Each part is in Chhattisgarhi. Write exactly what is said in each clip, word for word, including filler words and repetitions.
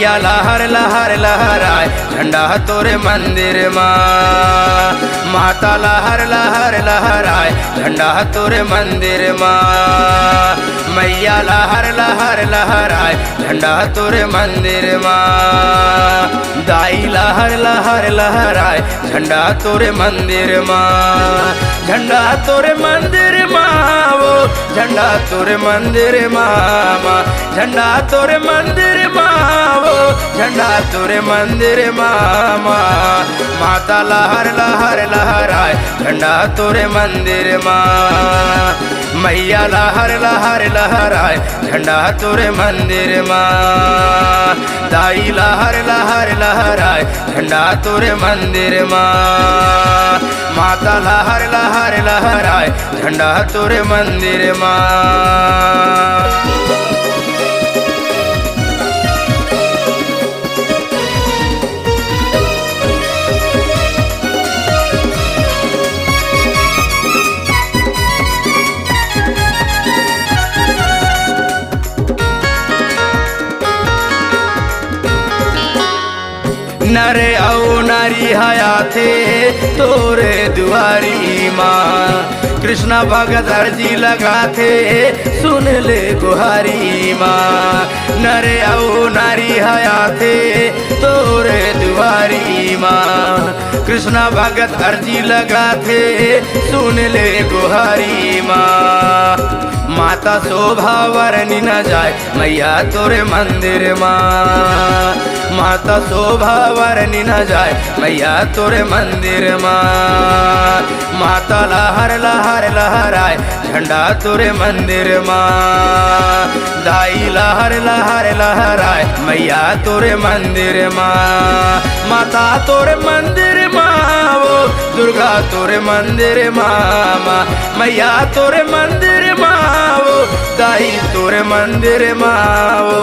या लहर लहर लहराए झंडा तोरे मंदिर मा, माता लहर लहर लहराए झंडा तोरे मंदिर मा, मैया लहर लहर लहराए झंडा तोरे मंदिर मा, दाई लहर लहर लहराए झंडा तोरे मंदिर मा, झंडा तोरे मंदिर मा, वो झंडा तोरे मंदिर मा, मा, झंडा तोरे मंदिर मा, वो झंडा तोरे मंदिर मा, मा, माता लहर लहर लहराए झंडा तोरे मंदिर मा, मैया लहर लहर लहराए झंडा तोरे मंदिर मा, दाई लहर लहर लहराए झंडा तोरे मंदिर मा, माता लहर लहर लहराए झंडा तोरे मंदिर मा। नर अउ नारी ह आथे तोरे दुआरी मा, कृष्णा भगत अर्जी लगाथे सुन ले गुहारी मा। नर अउ नारी ह आथे तोरे दुआरी मा, कृष्णा भगत अर्जी लगाथे सुन ले गुहारी मा। माता शोभा वरनी न जाए मैया तोरे मंदिर मा, माता शोभा वरनी न जाए मैया तोरे मंदिर मा, माता लहर लहर लहराए झंडा तोरे मंदिर मा, दाई लहर लहर लहराए मैया तोरे मंदिर मा, माता तोरे मंदिर मा, वो दुर्गा तोरे मंदिर मा, मा, मैया तोरे मंदिर मा, वो दाई तोरे मंदिर मा, वो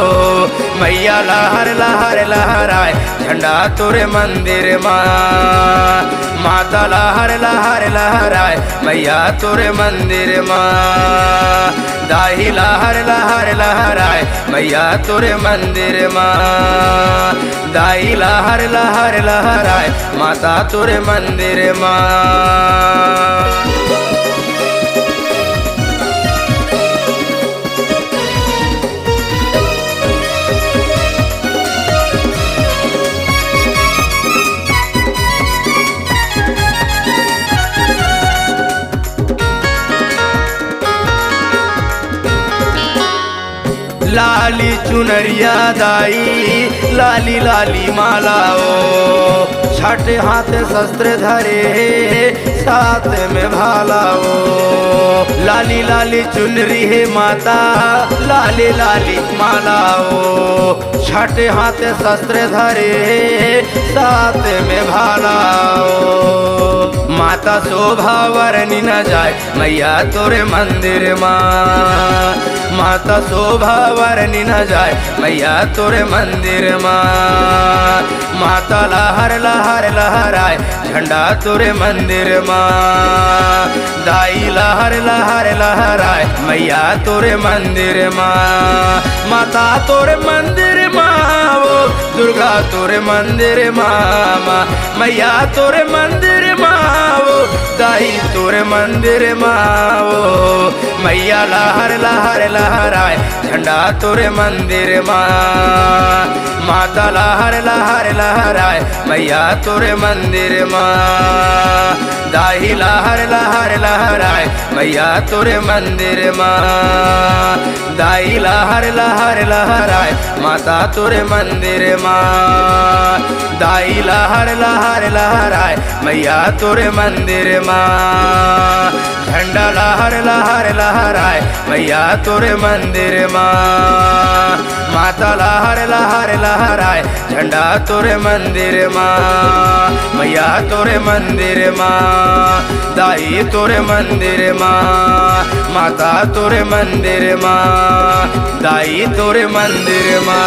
मैया लहर लहर लहराए झंडा तोरे मंदिर मा, माता लहर लहर लहराए मैया तोरे मंदिर मा, दाई लहर लहर लहराए मैया तोरे मंदिर मा, दाई लहर लहर लहराए माता तोरे मंदिर मा। लाली चुनरिया दाई, लाली लाली माला ओ, छठे हाथ शस्त्र धरे हे, साथ में भाला ओ। लाली लाली चुनरी हे माता, लाली लाली माला ओ, छठे हाथ शस्त्र धरे हे, साथ में भाला ओ। माता शोभा वरनी न जाए मैया तोरे मंदिर मा, माता शोभा वरनी न जाए मैया तोरे मंदिर मा, माता लहर लहर लहराए झंडा तोरे मंदिर मा, दाई लहर लहर लहराए मैया तोरे मंदिर मा, माता तोरे मंदिर मा, वो दुर्गा तोरे मंदिर मा, मा, मैया तोरे मंदिर मा, वो दाई तोरे मंदिर मा, वो मैया लहर लहर लहराए झंडा तोरे मंदिर मा, माता लहर लहर लहराए मैया तोरे मंदिर मा, दाई लहर लहर लहराए मैया तोरे मंदिर मा, दाई लहर लहर लहराए माता तोरे मंदिर मा, दाई लहर लहर लहराए मैया तोरे मंदिर मा, झंडा लहर लहर लहराए मैया तोरे मंदिर मा, माता लहर लहर लहराए झंडा तोरे मंदिर मा, मैया तोरे मंदिर मा, दाई तोरे मंदिर मा, माता तोरे मंदिर मा, दाई तोरे मंदिर मा।